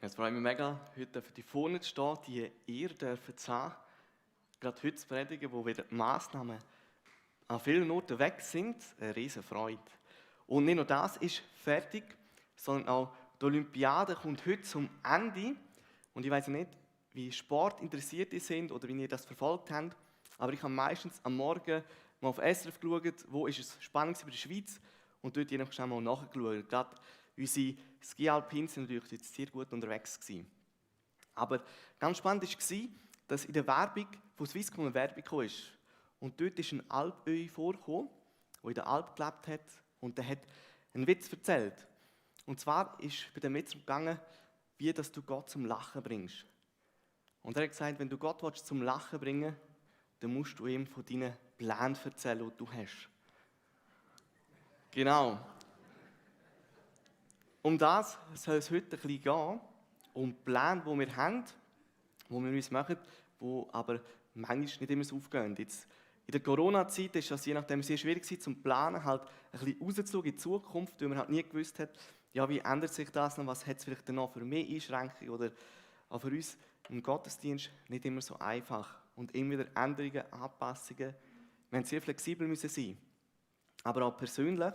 Es freut mich mega, heute für die vorne zu stehen, die Ehre zu haben. Gerade heute zu predigen, wo wieder die Massnahmen an vielen Orten weg sind, eine riesen Freude. Und nicht nur das ist fertig, sondern auch die Olympiade kommt heute zum Ende. Und ich weiß nicht, wie sportinteressiert ihr sind oder wie ihr das verfolgt habt, aber ich habe meistens am Morgen mal auf SRF geschaut, wo ist es spannend über die Schweiz und dort je nach schnell mal nachgeschaut. Gerade unsere Ski-Alpins sind natürlich jetzt sehr gut unterwegs gewesen. Aber ganz spannend war, dass in der Werbung von Swisscom eine Werbung kam. Und dort ist ein Alpöhi vorgekommen, der in der Alp gelebt hat und der hat einen Witz erzählt. Und zwar ist bei dem Witz gegangen, wie dass du Gott zum Lachen bringst. Und er hat gesagt, wenn du Gott zum Lachen bringen willst, dann musst du ihm von deinen Plänen erzählen, die du hast. Genau. Um das soll es heute ein bisschen gehen, um die Pläne, die wir haben, die wir uns machen, die aber manchmal nicht immer so aufgehen. Jetzt, in der Corona-Zeit ist es je nachdem sehr schwierig gewesen, zum Planen, halt ein bisschen rauszuschauen in die Zukunft, weil man halt nie gewusst hat, ja, wie ändert sich das noch, was hat es vielleicht dann noch für mehr Einschränkungen oder auch für uns im Gottesdienst nicht immer so einfach. Und immer wieder Änderungen, Anpassungen. Wir haben sehr flexibel müssen sein. Aber auch persönlich,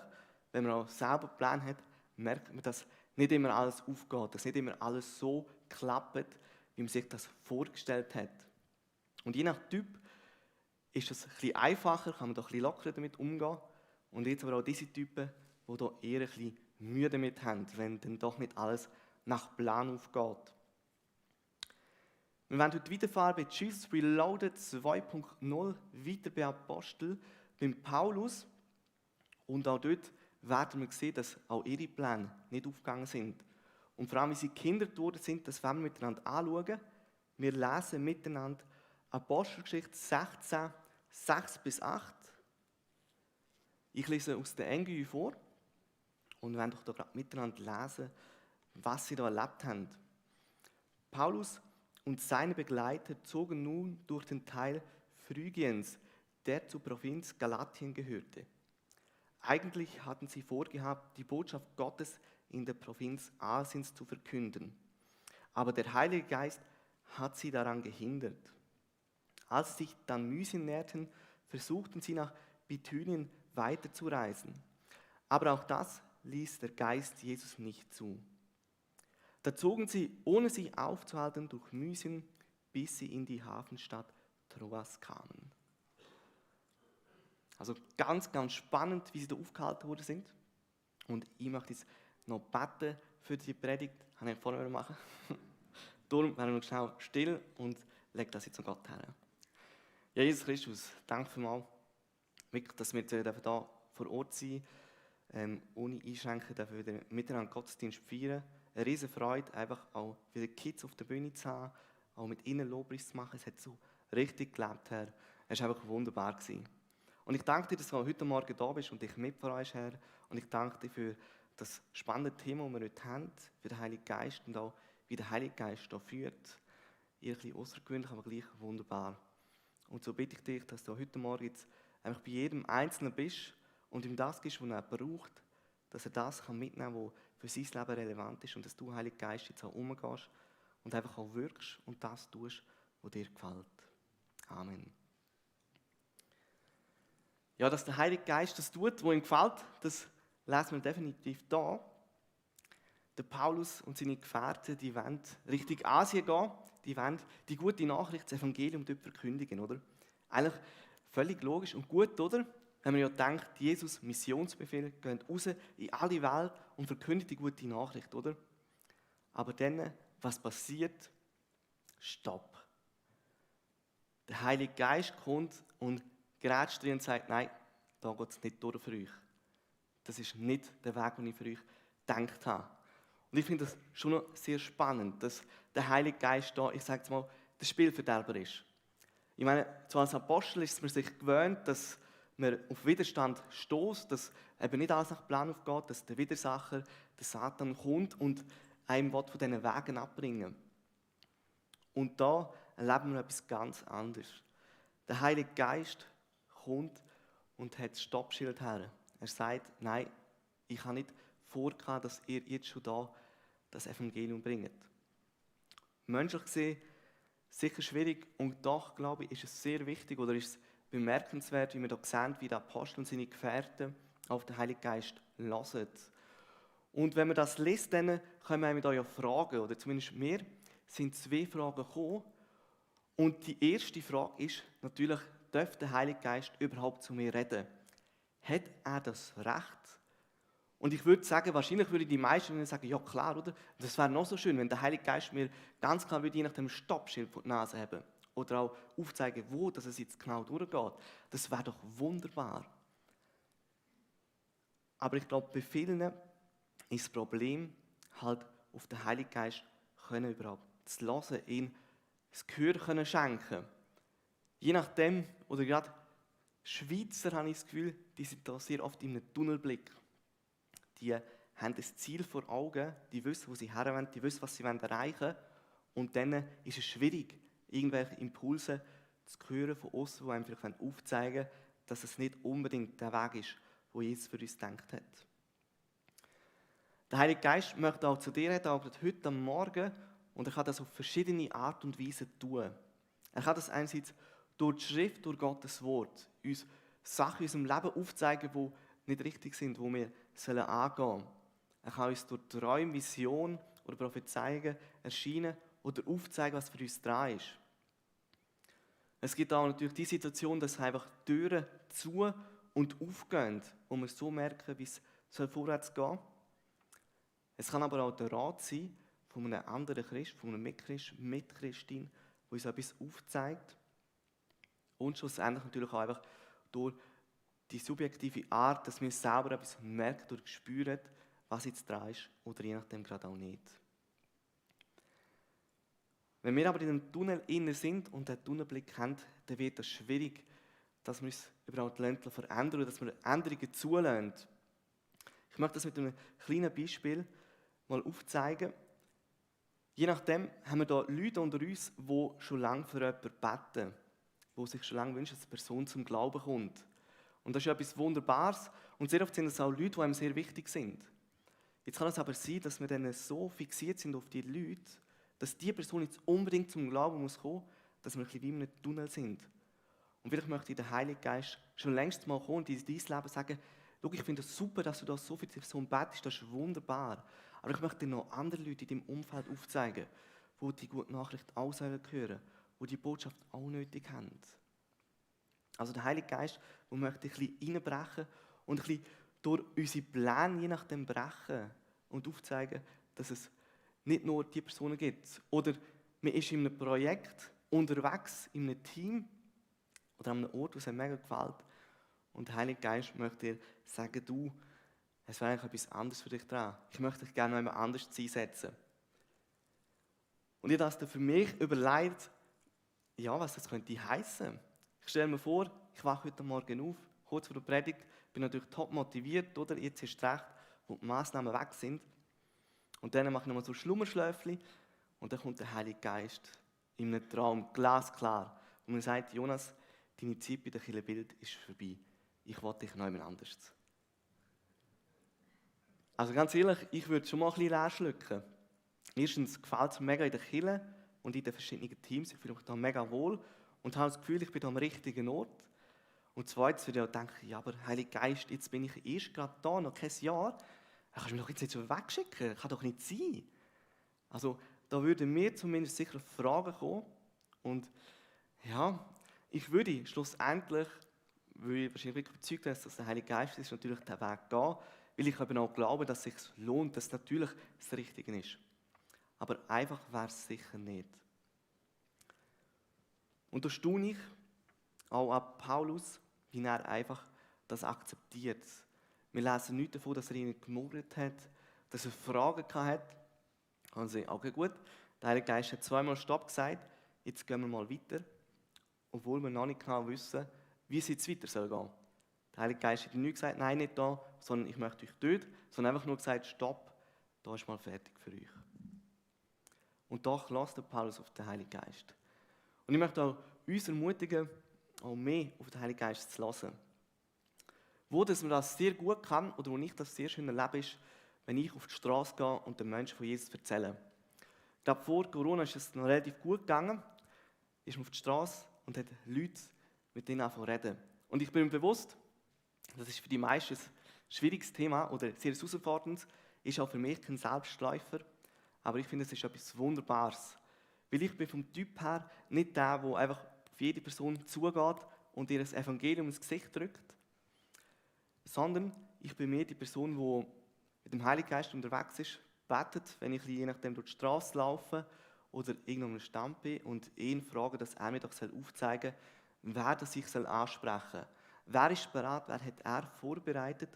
wenn man auch selber einen Plan hat, merkt man, dass nicht immer alles aufgeht, dass nicht immer alles so klappt, wie man sich das vorgestellt hat. Und je nach Typ ist es ein bisschen einfacher, kann man da ein bisschen lockerer damit umgehen. Und jetzt aber auch diese Typen, die da eher ein bisschen Mühe damit haben, wenn dann doch nicht alles nach Plan aufgeht. Wir werden heute weiterfahren bei Jesus Reloaded 2.0, weiter bei Apostel, beim Paulus. Und auch dort werden wir sehen, dass auch ihre Pläne nicht aufgegangen sind. Und vor allem, wie sie Kinder geworden sind, das werden wir miteinander anschauen. Wir lesen miteinander Apostelgeschichte 16, 6 bis 8. Ich lese aus der Engel vor und wir werden doch da gerade miteinander lesen, was sie da erlebt haben. Paulus und seine Begleiter zogen nun durch den Teil Phrygiens, der zur Provinz Galatien gehörte. Eigentlich hatten sie vorgehabt, die Botschaft Gottes in der Provinz Asiens zu verkünden. Aber der Heilige Geist hat sie daran gehindert. Als sie sich dann Mysien näherten, versuchten sie nach Bithynien weiterzureisen. Aber auch das ließ der Geist Jesus nicht zu. Da zogen sie, ohne sich aufzuhalten, durch Mysien, bis sie in die Hafenstadt Troas kamen. Also ganz, ganz spannend, wie sie da aufgehalten worden sind. Und ich möchte jetzt noch beten für die Predigt. Das habe ich vorher machen. Darum werden wir noch schnell still und legen das jetzt an Gott her. Ja, Jesus Christus, danke vielmals, wirklich, dass wir hier vor Ort sein dürfen, ohne Einschränkungen, dürfen wir wieder miteinander Gottesdienst feiern. Eine riesen Freude, einfach auch wieder Kids auf der Bühne zu haben, auch mit ihnen Lobpreis zu machen. Es hat so richtig gelebt, Herr. Es war einfach wunderbar gewesen. Und ich danke dir, dass du heute Morgen da bist und dich mitverreist, Herr. Und ich danke dir für das spannende Thema, das wir heute haben, für den Heiligen Geist und auch, wie der Heilige Geist da führt. Ein bisschen außergewöhnlich, aber gleich wunderbar. Und so bitte ich dich, dass du heute Morgen jetzt einfach bei jedem Einzelnen bist und ihm das gibst, was er braucht, dass er das mitnehmen kann, was für sein Leben relevant ist und dass du, Heiliger Geist, jetzt auch umgehst und einfach auch wirkst und das tust, was dir gefällt. Amen. Ja, dass der Heilige Geist das tut, was ihm gefällt, das lesen wir definitiv da. Der Paulus und seine Gefährten, die wollen Richtung Asien gehen, die wollen die gute Nachricht, das Evangelium dort verkündigen, oder? Eigentlich völlig logisch und gut, oder? Wenn man ja denkt, Jesus Missionsbefehl, geht raus in alle Welt und verkündigt die gute Nachricht, oder? Aber dann, was passiert? Stopp. Der Heilige Geist kommt und grätscht drin und sagt, nein, da geht es nicht durch für euch. Das ist nicht der Weg, den ich für euch gedacht habe. Und ich finde das schon noch sehr spannend, dass der Heilige Geist da, ich sage es mal, der Spielverderber ist. Ich meine, zwar als Apostel ist man sich gewöhnt, dass man auf Widerstand stößt, dass eben nicht alles nach Plan aufgeht, dass der Widersacher, der Satan kommt und einem von diesen Wegen abbringen. Und da erleben wir etwas ganz anderes. Der Heilige Geist kommt und hat das Stoppschild her. Er sagt, nein, ich habe nicht vorgehabt, dass ihr jetzt schon da das Evangelium bringt. menschlich gesehen sicher schwierig und doch, glaube ich, ist es sehr wichtig oder ist es bemerkenswert, wie wir hier sehen, wie die Apostel und seine Gefährten auf den Heiligen Geist hören. Und wenn man das liest, dann kommen wir mit euch Fragen, oder zumindest mir sind 2 Fragen gekommen. Und die erste Frage ist natürlich, darf der Heilige Geist überhaupt zu mir reden? Hat er das Recht? Und ich würde sagen, wahrscheinlich würden die meisten sagen, ja klar, oder? Das wäre noch so schön, wenn der Heilige Geist mir ganz klar würde, je nach dem Stoppschild vor die Nase haben. Oder auch aufzeigen, wo dass es jetzt genau durchgeht. Das wäre doch wunderbar. Aber ich glaube, bei vielen ist das Problem, halt auf den Heiligen Geist können überhaupt zu hören, ihn das Gehör können schenken. Je nachdem, oder gerade Schweizer habe ich das Gefühl, die sind da sehr oft in einem Tunnelblick. Die haben das Ziel vor Augen, die wissen, wo sie her wollen, die wissen, was sie erreichen wollen. Und dann ist es schwierig, irgendwelche Impulse zu hören von außen, die einem vielleicht aufzeigen wollen, dass es nicht unbedingt der Weg ist, wo Jesus für uns gedacht hat. Der Heilige Geist möchte auch zu dir reden, auch heute am Morgen, und er kann das auf verschiedene Art und Weise tun. Er kann das einerseits durch die Schrift, durch Gottes Wort, uns Sachen in unserem Leben aufzeigen, die nicht richtig sind, die wir angehen sollen. Er kann uns durch Träume, Vision oder Prophezeiungen erscheinen oder aufzeigen, was für uns dran ist. Es gibt auch natürlich die Situation, dass einfach Türen zu und aufgehen, wo wir so merken, wie es vorwärts gehen soll. Es kann aber auch der Rat sein von einem anderen Christ, von einem Mitchristin, der uns etwas aufzeigt. Und schlussendlich natürlich auch einfach durch die subjektive Art, dass wir selber etwas merken oder spüren, was jetzt dran ist oder je nachdem gerade auch nicht. Wenn wir aber in einem Tunnel innen sind und einen Tunnelblick haben, dann wird es schwierig, dass wir uns überhaupt verändern oder dass wir Änderungen zulassen. Ich möchte das mit einem kleinen Beispiel mal aufzeigen. Je nachdem haben wir hier Leute unter uns, die schon lange für jemanden beten, die sich schon lange wünschen, dass eine Person zum Glauben kommt. Und das ist etwas Wunderbares. Und sehr oft sind es auch Leute, die einem sehr wichtig sind. Jetzt kann es aber sein, dass wir dann so fixiert sind auf die Leute, dass die Person jetzt unbedingt zum Glauben muss kommen, dass wir ein bisschen wie in einem Tunnel sind. Und vielleicht möchte der Heilige Geist schon längst mal kommen und in dein Leben sagen, schau, ich finde es super, dass du da so für die Person betest, das ist wunderbar. Aber ich möchte dir noch andere Leute in deinem Umfeld aufzeigen, die die gute Nachricht auch hören sollen, die die Botschaft auch nötig haben. Also der Heilige Geist, der möchte ein bisschen reinbrechen und ein bisschen durch unsere Pläne je nachdem brechen und aufzeigen, dass es nicht nur die Personen gibt. Oder man ist in einem Projekt unterwegs, in einem Team oder an einem Ort, wo es einem mega gefällt. Und der Heilige Geist möchte dir sagen, du, es wäre eigentlich etwas anderes für dich dran. Ich möchte dich gerne noch einmal anders einsetzen. Und ich habe das für mich überlegt, ja, was das könnte heißen. Ich stelle mir vor, ich wache heute Morgen auf, kurz vor der Predigt, bin natürlich top motiviert, oder? Jetzt ist es recht, wo die Massnahmen weg sind. Und dann mache ich nochmal so Schlummerschläfchen und dann kommt der Heilige Geist in einem Traum, glasklar. Und man sagt, Jonas, deine Zeit bei der Kirchenbild ist vorbei. Ich will dich noch jemand anders. Also ganz ehrlich, ich würde schon mal ein bisschen leer schlucken. Erstens gefällt es mir mega in der Kirche und in den verschiedenen Teams. Ich fühle mich da mega wohl und habe das Gefühl, ich bin da am richtigen Ort. Und zweitens würde ich auch denken, ja, aber Heiliger Geist, jetzt bin ich erst gerade da, noch kein Jahr. Dann kannst du mich doch jetzt nicht so wegschicken. Das kann doch nicht sein. Also da würden mir zumindest sicher Fragen kommen. Und ja, ich würde schlussendlich, weil ich wahrscheinlich wirklich überzeugt bin, dass der Heilige Geist ist, natürlich den Weg gehen, weil ich eben auch glaube, dass es sich lohnt, dass es natürlich das Richtige ist. Aber einfach wäre es sicher nicht. Und da staune ich auch an Paulus, wie er einfach das akzeptiert. Wir lesen nichts davon, dass er ihnen gemurrt hat, dass er Fragen hatte. Und sie, okay, gut, der Heilige Geist hat zweimal Stopp gesagt, jetzt gehen wir mal weiter, obwohl wir noch nicht genau wissen, wie es jetzt weiter soll gehen. Der Heilige Geist hat nicht gesagt, nein, nicht da, sondern ich möchte euch dort, sondern einfach nur gesagt, stopp, da ist mal fertig für euch. Und doch lässt der Paulus auf den Heiligen Geist. Und ich möchte auch uns ermutigen, auch mehr auf den Heiligen Geist zu hören. Wo dass man das sehr gut kann oder wo ich das sehr schön erlebe, ist, wenn ich auf die Straße gehe und den Menschen von Jesus erzähle. glaube, vor Corona ist es noch relativ gut gegangen. Ist man auf die Straße und hat Leute mit denen angefangen zu reden. Und ich bin mir bewusst, das ist für die meisten ein schwieriges Thema oder sehr herausfordernd, ist auch für mich kein Selbstläufer. Aber ich finde, es ist etwas Wunderbares. Weil ich bin vom Typ her nicht der einfach auf jede Person zugeht und ihr das Evangelium ins Gesicht drückt, sondern ich bin mehr die Person, die mit dem Heiligen Geist unterwegs ist, betet, wenn ich je nachdem durch die Straße laufe oder irgendwo am Stand bin und ihn frage, dass er mir doch aufzeigen soll, wer das ich ansprechen soll. Wer ist bereit, wer hat er vorbereitet,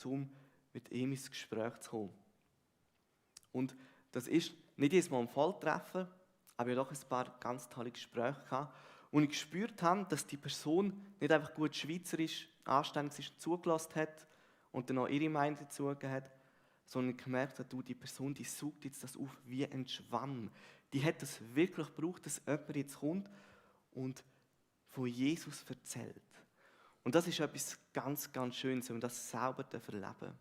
um mit ihm ins Gespräch zu kommen. Und das ist nicht jedes Mal ein Volltreffer, aber ich habe doch ein paar ganz tolle Gespräche gehabt, und ich gespürt habe, dass die Person nicht einfach gut schweizerisch anständig ist und zugelassen hat und dann auch ihre Meinung dazu gegeben hat, sondern gemerkt hat, die Person, die saugt jetzt das auf wie ein Schwamm. Die hat es wirklich gebraucht, dass jemand jetzt kommt und von Jesus erzählt. Und das ist etwas ganz, ganz Schönes, wenn wir das selber erleben.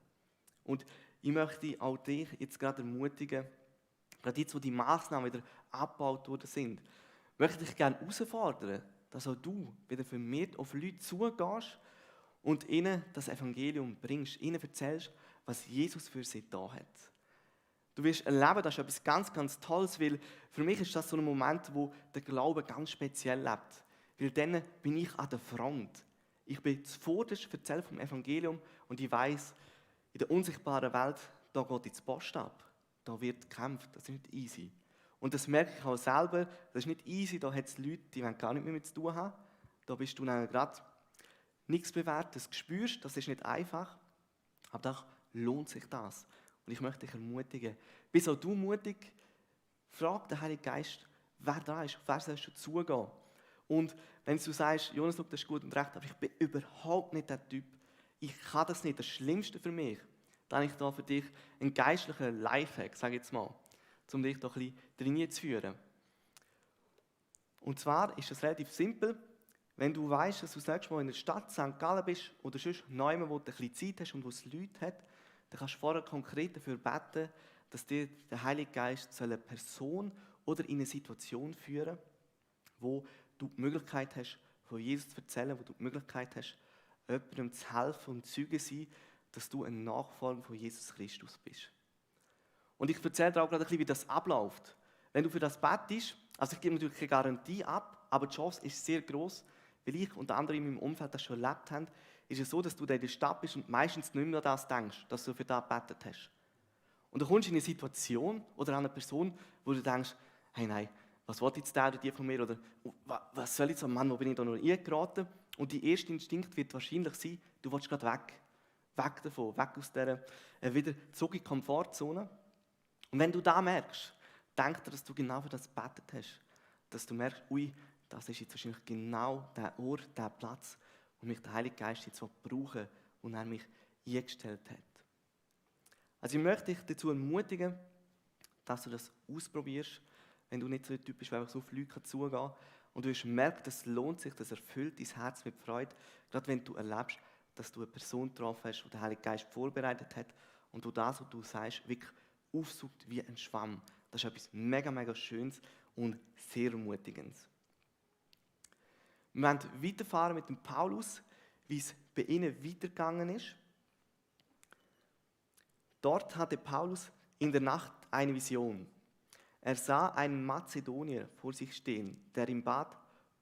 Und ich möchte auch dich jetzt gerade ermutigen, gerade jetzt, wo die Massnahmen wieder abgebaut worden sind, möchte ich gerne herausfordern, dass auch du wieder vermehrt auf Leute zugehst und ihnen das Evangelium bringst, ihnen erzählst, was Jesus für sie da hat. Du wirst erleben, das ist etwas ganz, ganz Tolles, weil für mich ist das so ein Moment, wo der Glaube ganz speziell lebt. Weil dann bin ich an der Front. Ich bin zuvorderst erzählt vom Evangelium und ich weiss, in der unsichtbaren Welt, da geht ins Post ab. Da wird gekämpft, das ist nicht easy. Und das merke ich auch selber, das ist nicht easy, da hat es Leute, die wollen gar nicht mehr mit zu tun haben. Da bist du dann gerade nichts bewährt, das spürst, das ist nicht einfach, aber da lohnt sich das. Und ich möchte dich ermutigen, bist auch du mutig, frag den Heiligen Geist, wer da ist, auf wer sollst du zugehen. Und wenn du sagst, Jonas, das ist gut und recht, aber ich bin überhaupt nicht der Typ, ich kann das nicht, das Schlimmste für mich, dann habe ich da für dich einen geistlichen Lifehack, sage ich jetzt mal, um dich da ein bisschen trainieren zu führen. Und zwar ist es relativ simpel, wenn du weißt, dass du das nächste Mal in der Stadt St. Gallen bist oder sonst neu, wo du ein bisschen Zeit hast und wo es Leute hat, dann kannst du vorher konkret dafür beten, dass dir der Heilige Geist eine Person oder in eine Situation führen, wo du die Möglichkeit hast, von Jesus zu erzählen, wo du die Möglichkeit hast, jemandem zu helfen und Zeuge zu sein, dass du ein Nachfolger von Jesus Christus bist. Und ich erzähle dir auch gerade ein bisschen, wie das abläuft. Wenn du für das betest, also ich gebe natürlich keine Garantie ab, aber die Chance ist sehr groß, weil ich und andere in meinem Umfeld das schon erlebt haben, ist es so, dass du in der Stadt bist und meistens nicht mehr an das denkst, dass du für das gebetet hast. Und dann kommst du in eine Situation oder an eine Person, wo du denkst, hey nein, was will jetzt der oder die von mir? Oder was soll jetzt so, Mann, wo bin ich da noch eingeraten? Und die erste Instinkt wird wahrscheinlich sein, du willst gerade weg. Weg davon, weg aus dieser wieder zurück in die Komfortzone. Und wenn du das merkst, denk dir, dass du genau für das gebetet hast. Dass du merkst, ui, das ist jetzt wahrscheinlich genau der Ort, der Platz, wo mich der Heilige Geist jetzt brauchen und er mich eingestellt hat. Also ich möchte dich dazu ermutigen, dass du das ausprobierst, wenn du nicht so ein Typ bist, der einfach so auf Leute zugehen kann. Und du wirst merken, das lohnt sich, das erfüllt dein Herz mit Freude, gerade wenn du erlebst, dass du eine Person getroffen hast, die der Heilige Geist vorbereitet hat und du das, was du sagst, wirklich aufsaugt wie ein Schwamm. Das ist etwas mega, mega Schönes und sehr Ermutigendes. Wir werden weiterfahren mit dem Paulus, wie es bei ihnen weitergegangen ist. Dort hatte Paulus in der Nacht eine Vision. Er sah einen Mazedonier vor sich stehen, der ihm bat,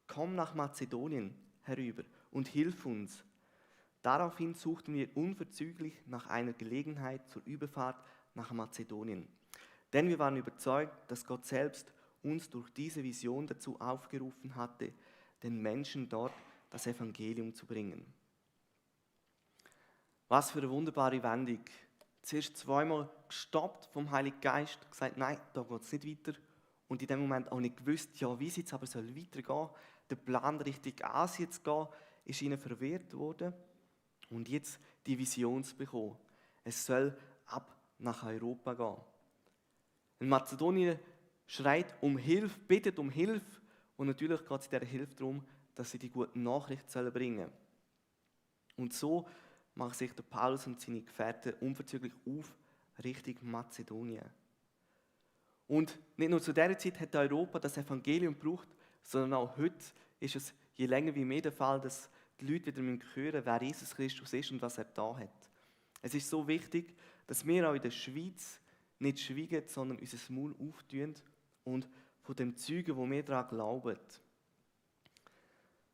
komm nach Mazedonien herüber und hilf uns. Daraufhin suchten wir unverzüglich nach einer Gelegenheit zur Überfahrt nach Mazedonien. Denn wir waren überzeugt, dass Gott selbst uns durch diese Vision dazu aufgerufen hatte, den Menschen dort das Evangelium zu bringen. Was für eine wunderbare Wendung. Zuerst zweimal gestoppt vom Heiligen Geist, gesagt, nein, da geht es nicht weiter. Und in dem Moment auch nicht gewusst, ja, wie es jetzt aber soll weitergehen. Der Plan, Richtung Asien zu gehen, ist ihnen verwehrt worden. Und jetzt die Vision zu bekommen. Es soll ab nach Europa gehen. In Mazedonien schreit um Hilfe, bittet um Hilfe. Und natürlich geht es in dieser Hilfe darum, dass sie die gute Nachricht bringen sollen. Und so machen sich der Paulus und seine Gefährten unverzüglich auf Richtung Mazedonien. Und nicht nur zu dieser Zeit hat Europa das Evangelium gebraucht, sondern auch heute ist es je länger wie mehr der Fall, dass die Leute wieder hören müssen, wer Jesus Christus ist und was er da hat. Es ist so wichtig, dass wir auch in der Schweiz nicht schweigen, sondern unser Maul auftun und von dem Zeugen, wo wir daran glauben.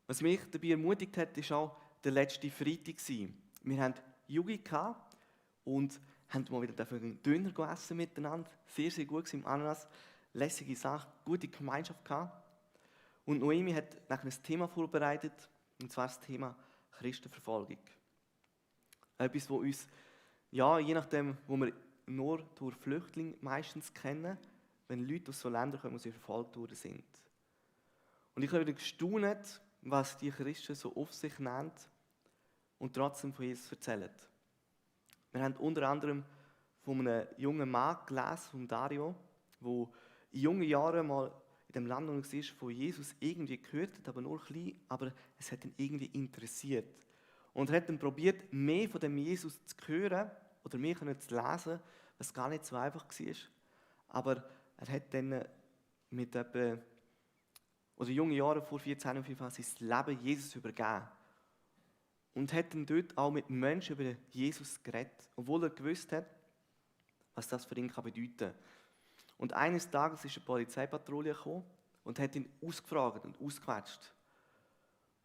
Was mich dabei ermutigt hat, war auch der letzte Freitag. Wir hatten Jugend und haben mal wieder einen Döner gegessen miteinander. Sehr, sehr gut im Ananas. Lässige Sache, gute Gemeinschaft gehabt. Und Noemi hat nachher ein Thema vorbereitet, und zwar das Thema Christenverfolgung. Etwas, das uns, ja, je nachdem, wo wir nur durch Flüchtlinge meistens kennen, wenn Leute aus so Ländern kommen, wo sie verfolgt worden sind. Und ich habe wieder gestaunt, was die Christen so auf sich nehmen und trotzdem von Jesus erzählen. Wir haben unter anderem von einem jungen Mann gelesen, von Dario, der in jungen Jahren mal in dem Land war, von Jesus irgendwie gehört hat, aber nur klein, aber es hat ihn irgendwie interessiert. Und er hat dann probiert, mehr von dem Jesus zu hören oder mehr zu lesen, was gar nicht so einfach war. Aber er hat dann mit etwa, oder jungen Jahren vor 14 auf jeden Fall, sein Leben Jesus übergeben. Und hat dann dort auch mit Menschen über Jesus geredet, obwohl er gewusst hat, was das für ihn bedeuten kann. Und eines Tages ist eine Polizeipatrouille gekommen und hat ihn ausgefragt und ausgequetscht.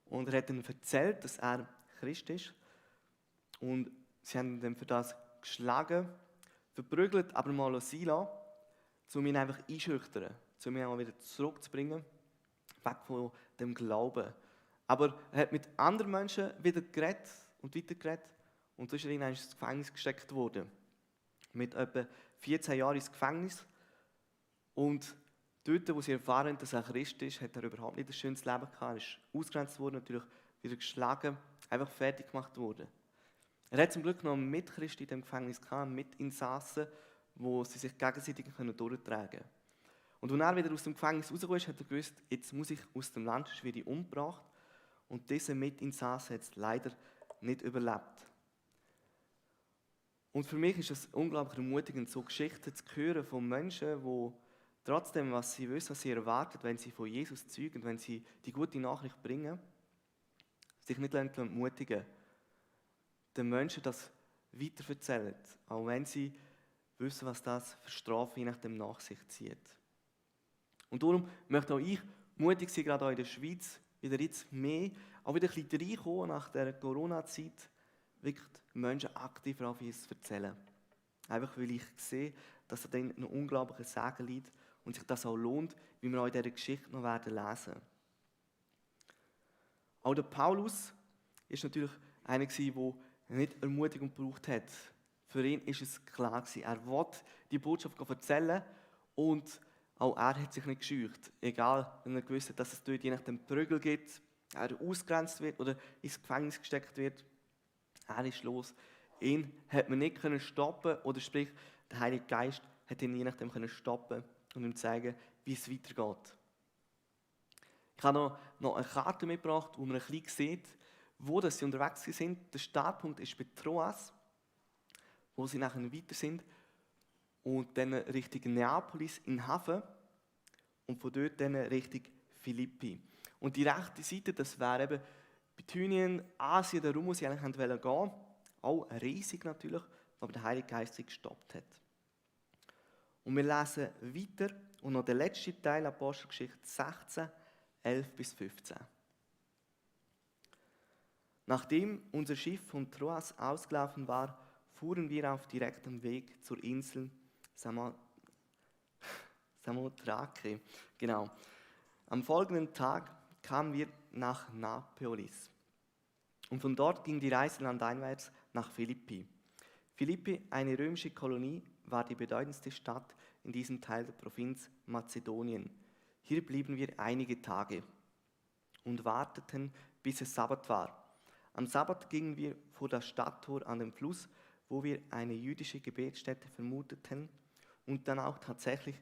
Und er hat ihm erzählt, dass er Christ ist. Und sie haben ihn dann für das geschlagen, verprügelt, aber mal sein lassen, um ihn einfach einschüchtern, um ihn mal wieder zurückzubringen, weg von dem Glauben. Aber er hat mit anderen Menschen wieder geredet und weitergeredet und so ist er in ein Gefängnis gesteckt worden. Mit etwa 14 Jahren ins Gefängnis. Und dort, wo sie erfahren, dass er Christ ist, hat er überhaupt nicht ein schönes Leben gehabt. Er ist ausgegrenzt worden, natürlich wieder geschlagen, einfach fertig gemacht worden. Er hat zum Glück noch Mitchristen in dem Gefängnis gehabt, Mitinsassen, wo sie sich gegenseitig durchtragen können. Und als er wieder aus dem Gefängnis rausgekommen ist, hat er gewusst, jetzt muss ich aus dem Land, sonst werde ich umgebracht. Und dieser Mitinsasse hat es leider nicht überlebt. Und für mich ist es unglaublich ermutigend, so Geschichten zu hören von Menschen, die trotzdem, was sie wissen, was sie erwarten, wenn sie von Jesus zeugen, wenn sie die gute Nachricht bringen, sich nicht entmutigen lassen, den Menschen das weiterverzählen, auch wenn sie wissen, was das für Strafe je nachdem nach sich zieht. Und darum möchte auch ich mutig sein, gerade auch in der Schweiz, wieder jetzt mehr, auch wieder ein bisschen reinkommen nach der Corona-Zeit, wirklich Menschen aktiv auf Jesus erzählen. Einfach weil ich sehe, dass da dann ein unglaublicher Segen liegt und sich das auch lohnt, wie wir auch in dieser Geschichte noch werden lesen. Auch der Paulus ist natürlich einer gewesen, der nicht Ermutigung gebraucht hat. Für ihn ist es klar gewesen, er wollte die Botschaft erzählen und auch er hat sich nicht gescheucht. Egal, wenn er gewusst hat, dass es dort je nach dem Prügel gibt, er ausgegrenzt wird oder ins Gefängnis gesteckt wird. Er ist los. Ihn hat man nicht stoppen oder sprich, der Heilige Geist hat ihn je nachdem stoppen und ihm zeigen, wie es weitergeht. Ich habe noch eine Karte mitgebracht, wo man ein bisschen sieht, wo sie unterwegs sind. Der Startpunkt ist bei Troas, wo sie nachher weiter sind und dann Richtung Neapolis in den Hafen und von dort dann Richtung Philippi. Und die rechte Seite, das wäre eben Bithynien, Asien, der Raum, wo sie eigentlich gehen wollten. Auch riesig natürlich, aber der Heilige Geist sie gestoppt hat. Und wir lesen weiter und noch der letzte Teil, Apostelgeschichte 16, 11 bis 15. Nachdem unser Schiff von Troas ausgelaufen war, fuhren wir auf direktem Weg zur Insel Samothrake. Genau. Am folgenden Tag kamen wir nach Neapolis. Und von dort ging die Reise landeinwärts nach Philippi. Philippi, eine römische Kolonie, war die bedeutendste Stadt in diesem Teil der Provinz Mazedonien. Hier blieben wir einige Tage und warteten, bis es Sabbat war. Am Sabbat gingen wir vor das Stadttor an den Fluss, wo wir eine jüdische Gebetsstätte vermuteten und dann auch tatsächlich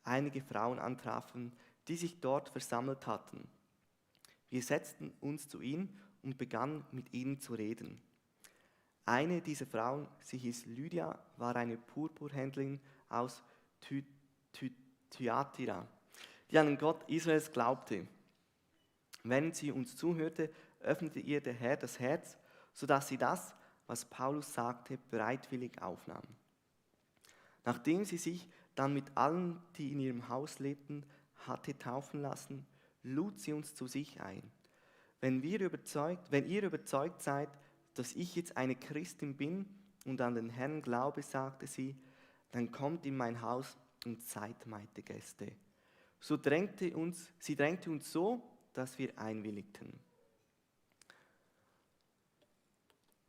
einige Frauen antrafen, die sich dort versammelt hatten. Wir setzten uns zu ihnen und begannen mit ihnen zu reden. Eine dieser Frauen, sie hieß Lydia, war eine Purpurhändlerin aus Thyatira, die an den Gott Israels glaubte. Wenn sie uns zuhörte, öffnete ihr der Herr das Herz, sodass sie das, was Paulus sagte, bereitwillig aufnahm. Nachdem sie sich dann mit allen, die in ihrem Haus lebten, hatte taufen lassen, lud sie uns zu sich ein. Wenn ihr überzeugt seid, dass ich jetzt eine Christin bin und an den Herrn glaube, sagte sie, dann kommt in mein Haus und seid meine Gäste. Sie drängte uns so, dass wir einwilligten.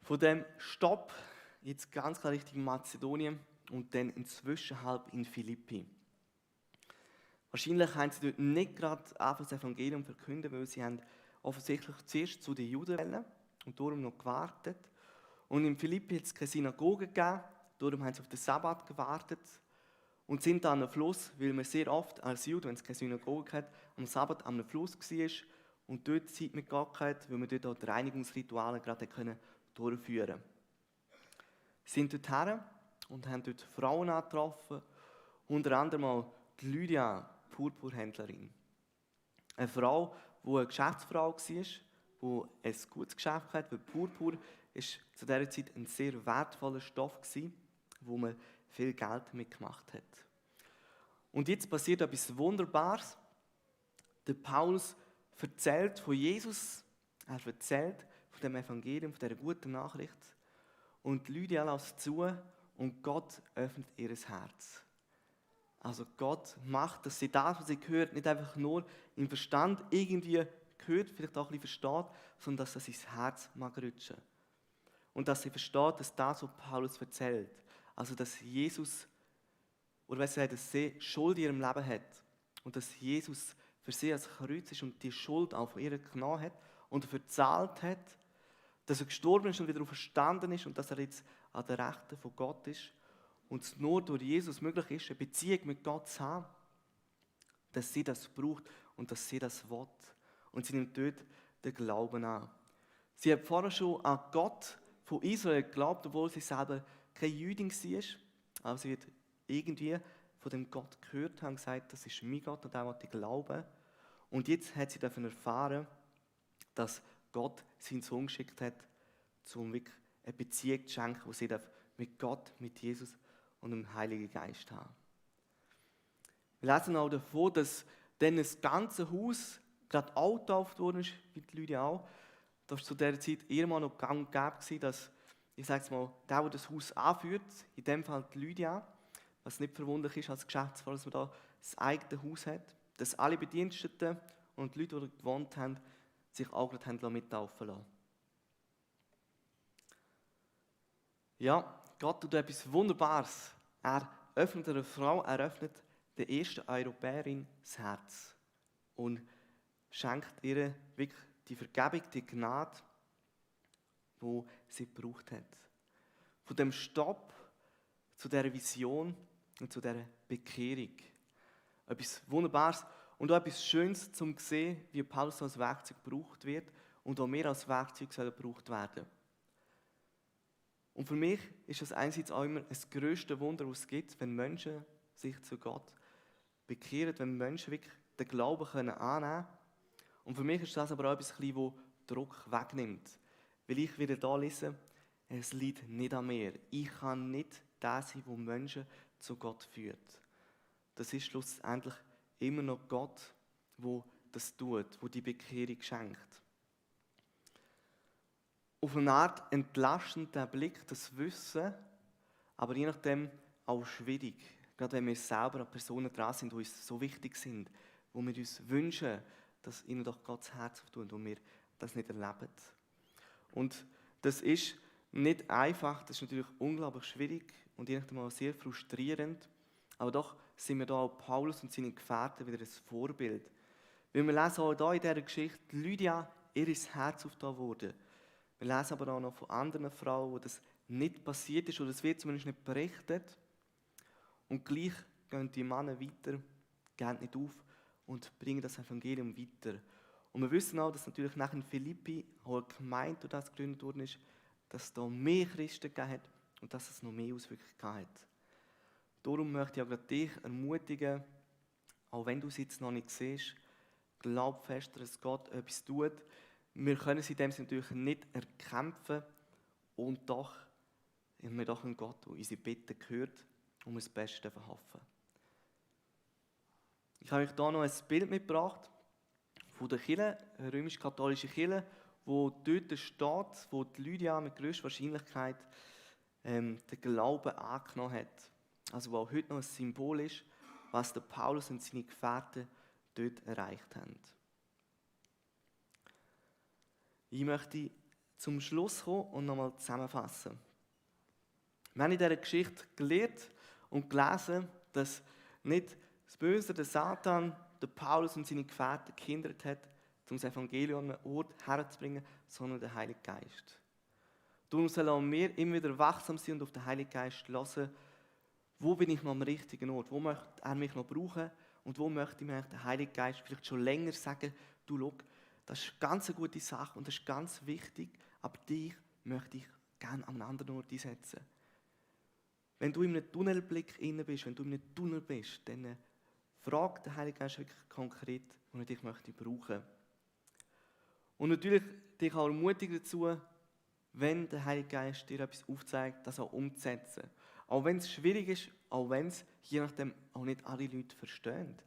Von dem Stopp jetzt ganz klar Richtung Mazedonien und dann inzwischen halb in Philippi. Wahrscheinlich haben sie dort nicht gerade einfach das Evangelium verkündet, weil sie haben offensichtlich zuerst zu den Juden wollen und darum noch gewartet. Und in Philippi hat es keine Synagoge gegeben, darum haben sie auf den Sabbat gewartet und sind dann am Fluss, weil man sehr oft als Jude, wenn es keine Synagoge hat, am Sabbat am Fluss war und dort Zeit mit Gott hatte, weil man dort auch die Reinigungsrituale gerade durchführen konnte. Sie sind dort her und haben dort Frauen angetroffen, unter anderem auch die Lydia, Purpurhändlerin. Eine Frau, die eine Geschäftsfrau war, die ein gutes Geschäft hatte, weil Purpur ist zu dieser Zeit ein sehr wertvoller Stoff war, wo man viel Geld damit gemacht hat. Und jetzt passiert etwas Wunderbares. Der Paulus erzählt von Jesus, er erzählt von dem Evangelium, von dieser guten Nachricht. Und Lydia lässt zu und Gott öffnet ihr Herz. Also Gott macht, dass sie das, was sie hört, nicht einfach nur im Verstand irgendwie hört, vielleicht auch ein bisschen versteht, sondern dass sie ins Herz mag rutschen. Und dass sie versteht, dass das, was Paulus erzählt, also dass Jesus, oder was sagt, dass sie Schuld in ihrem Leben hat und dass Jesus für sie als Kreuz ist und die Schuld auch von ihr genommen hat und verzahlt hat, dass er gestorben ist und wieder verstanden ist und dass er jetzt an der Rechten von Gott ist und es nur durch Jesus möglich ist, eine Beziehung mit Gott zu haben, dass sie das braucht und dass sie das will. Und sie nimmt dort den Glauben an. Sie hat vorher schon an Gott von Israel geglaubt, obwohl sie selber keine Jüdin war. Aber sie hat irgendwie von dem Gott gehört und gesagt, das ist mein Gott und auch ich glaube. Und jetzt hat sie davon erfahren, dass Gott seinen Sohn geschickt hat, um wirklich eine Beziehung zu schenken, die sie mit Gott, mit Jesus und dem Heiligen Geist haben. Wir lesen auch davon, dass dann das ganze Haus gerade auch getauft worden ist, wie die Leute auch. Das war zu dieser Zeit eher mal noch gang und gäbe, dass, ich sage es mal, der das Haus anführt, in dem Fall die Lydia, was nicht verwunderlich ist als Geschäftsführer, dass man da das eigene Haus hat, dass alle Bediensteten und die Leute, die dort gewohnt haben, sich auch gerade mittaufen lassen. Ja, Gott tut etwas Wunderbares. Er öffnet einer Frau, er öffnet der ersten Europäerin das Herz und schenkt ihr wirklich die Vergebung, die Gnade, die sie gebraucht hat. Von dem Stopp zu dieser Vision und zu dieser Bekehrung. Etwas Wunderbares und auch etwas Schönes, um zu sehen, wie Paulus als Werkzeug gebraucht wird und auch wir als Werkzeug sollen gebraucht werden. Und für mich ist das einerseits auch immer das grösste Wunder, was es gibt, wenn Menschen sich zu Gott bekehren, wenn Menschen wirklich den Glauben annehmen können. Und für mich ist das aber auch etwas, das Druck wegnimmt. Weil ich wieder da lese, es liegt nicht an mir. Ich kann nicht der sein, der Menschen zu Gott führt. Das ist schlussendlich immer noch Gott, der das tut, der die Bekehrung schenkt. Auf eine Art entlastend der Blick, das Wissen, aber je nachdem auch schwierig. Gerade wenn wir selber an Personen dran sind, die uns so wichtig sind, wo wir uns wünschen, dass ihnen doch Gott das Herz auftut und wir das nicht erleben. Und das ist nicht einfach, das ist natürlich unglaublich schwierig und je nachdem auch sehr frustrierend. Aber doch sind wir da auch Paulus und seine Gefährten wieder ein Vorbild. Weil wir lesen auch hier in dieser Geschichte, Lydia, ihr ist das Herz aufgetan worden. Wir lesen aber auch noch von anderen Frauen, wo das nicht passiert ist oder es wird zumindest nicht berichtet. Und gleich gehen die Männer weiter, gehen nicht auf und bringen das Evangelium weiter. Und wir wissen auch, dass natürlich nach in Philippi auch eine Gemeinde, durch das gegründet worden ist, dass es da mehr Christen gegeben hat und dass es noch mehr Auswirkungen hat. Darum möchte ich auch gerade dich ermutigen, auch wenn du es jetzt noch nicht siehst, glaub fester, dass Gott etwas tut. Wir können es in dem Sinne natürlich nicht erkämpfen und doch haben wir doch einen Gott, der unsere Bitten hört und wir das Beste hoffen. Ich habe euch hier noch ein Bild mitgebracht von der Kirche, eine römisch-katholische Kirche, wo dort steht, wo die Lydia mit grösster Wahrscheinlichkeit den Glauben angenommen hat. Also wo auch heute noch ein Symbol ist, was der Paulus und seine Gefährten dort erreicht haben. Ich möchte zum Schluss kommen und nochmal zusammenfassen. Wir haben in dieser Geschichte gelernt und gelesen, dass nicht das Böse, der Satan, der Paulus und seine Gefährten gehindert hat, um das Evangelium an einen Ort herzubringen, sondern der Heilige Geist. Darum sollen wir immer wieder wachsam sein und auf den Heiligen Geist hören, wo bin ich noch am richtigen Ort, wo möchte er mich noch brauchen und wo möchte mir der Heilige Geist vielleicht schon länger sagen, du schau, das ist ganz eine gute Sache und das ist ganz wichtig, aber dich möchte ich gerne an einem anderen Ort einsetzen. Wenn du in einem Tunnelblick inne bist, wenn du in einem Tunnel bist, dann frag den Heiligen Geist wirklich konkret, wo er dich möchte brauchen. Und natürlich dich auch ermutigen dazu, wenn der Heilige Geist dir etwas aufzeigt, das auch umzusetzen. Auch wenn es schwierig ist, auch wenn es je nachdem auch nicht alle Leute verstehen,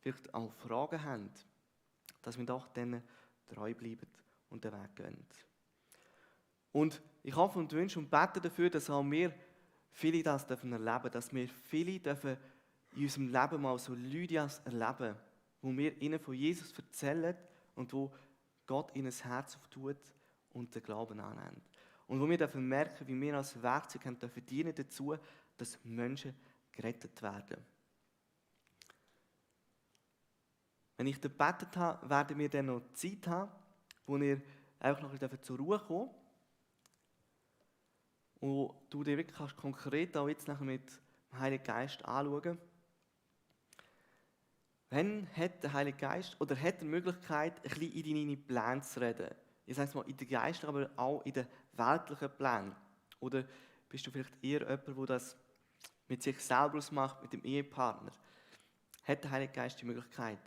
vielleicht auch Fragen haben, dass wir doch denen treu bleiben und den Weg gehen. Und ich hoffe und wünsche und bete dafür, dass auch wir viele das erleben dürfen, dass wir viele dürfen in unserem Leben mal so Lydias erleben, wo wir ihnen von Jesus erzählen und wo Gott ihnen das Herz auftut und den Glauben annehmen. Und wo wir dürfen merken, wie wir als Werkzeug haben dürfen dienen dazu, dass Menschen gerettet werden. Wenn ich gebetet habe, werden wir dann noch Zeit haben, wo ihr einfach noch ein bisschen zur Ruhe kommen dürft. Und du dir wirklich kannst konkret auch jetzt nachher mit dem Heiligen Geist anschauen. Wann hat der Heilige Geist oder hat er die Möglichkeit, ein bisschen in deine Pläne zu reden? Ich sage es mal, in den geistlichen, aber auch in den weltlichen Plänen. Oder bist du vielleicht eher jemand, der das mit sich selber ausmacht, mit dem Ehepartner? Hat der Heilige Geist die Möglichkeit?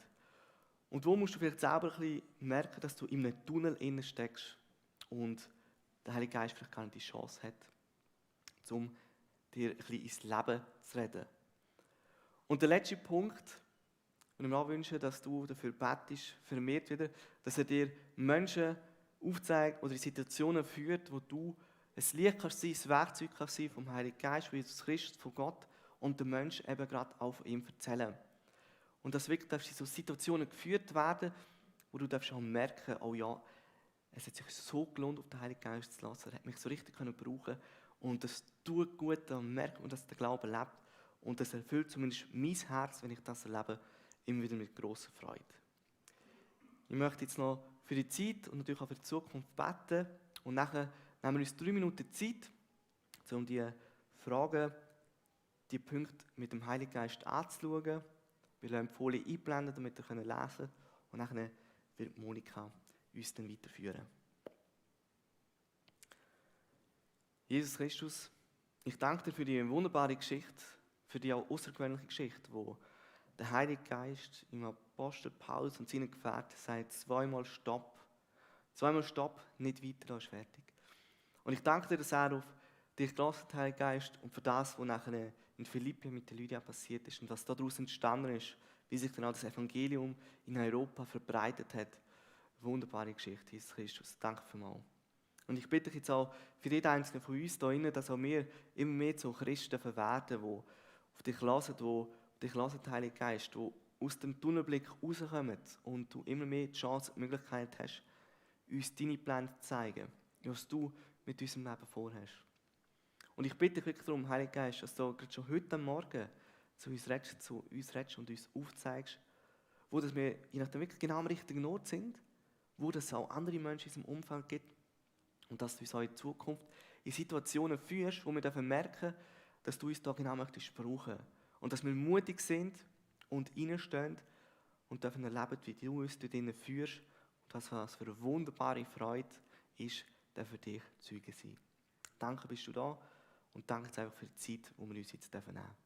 Und wo musst du vielleicht selber ein bisschen merken, dass du in einem Tunnel innen steckst und der Heilige Geist vielleicht gar nicht die Chance hat, um dir ein bisschen ins Leben zu reden. Und der letzte Punkt, und ich mir wünsche, dass du dafür betest, vermehrt wieder, dass er dir Menschen aufzeigt oder in Situationen führt, wo du ein Licht kannst sein, ein Werkzeug kannst sein vom Heiligen Geist, von Jesus Christus, von Gott und der Mensch eben gerade auch von ihm erzählen. Und dass wirklich in so Situationen geführt werden, wo du auch merken, oh ja, es hat sich so gelohnt, auf den Heiligen Geist zu lassen, er hat mich so richtig brauchen und das tut gut, dann merkt man, dass der Glaube lebt und das erfüllt zumindest mein Herz, wenn ich das erlebe, immer wieder mit grosser Freude. Ich möchte jetzt noch für die Zeit und natürlich auch für die Zukunft beten und nachher nehmen wir uns 3 Minuten Zeit, um die Fragen, die Punkte mit dem Heiligen Geist anzuschauen. Wir lassen die Folie einblenden, damit wir lesen können und nachher wird Monika uns dann weiterführen. Jesus Christus, ich danke dir für die wunderbare Geschichte, für die auch außergewöhnliche Geschichte, wo der Heilige Geist im Apostel Paulus und seinen Gefährten sagt zweimal Stopp. Zweimal Stopp, nicht weiter, da ist fertig. Und ich danke dir, dass er auf dich gelassen hat, Heiliger Geist, und für das, was nachher in Philippi mit der Lydia passiert ist und was daraus entstanden ist, wie sich dann auch das Evangelium in Europa verbreitet hat. Wunderbare Geschichte, Jesus Christus. Danke vielmals. Und ich bitte dich jetzt auch für jeden Einzelnen von uns hier drin, dass auch wir immer mehr zu Christen werden, die auf dich hören, dich hören, Heiliger Geist, die aus dem Tunnelblick rauskommen und du immer mehr die Chance und die Möglichkeit hast, uns deine Pläne zu zeigen, was du mit unserem Leben vorhast. Und ich bitte dich wirklich darum, Heiliger Geist, dass du gerade schon heute Morgen zu uns redest und uns aufzeigst, wo dass wir je nachdem wirklich genau am richtigen Ort sind, wo es auch andere Menschen in unserem Umfeld gibt und dass du uns auch in Zukunft in Situationen führst, wo wir merken, dass du uns da genau möchtest brauchen. Und dass wir mutig sind und reinstehen und dürfen erleben, wie du uns dort führst und was für eine wunderbare Freude ist, für dich Zeuge sein. Danke, bist du da und danke jetzt einfach für die Zeit, die wir uns jetzt nehmen dürfen.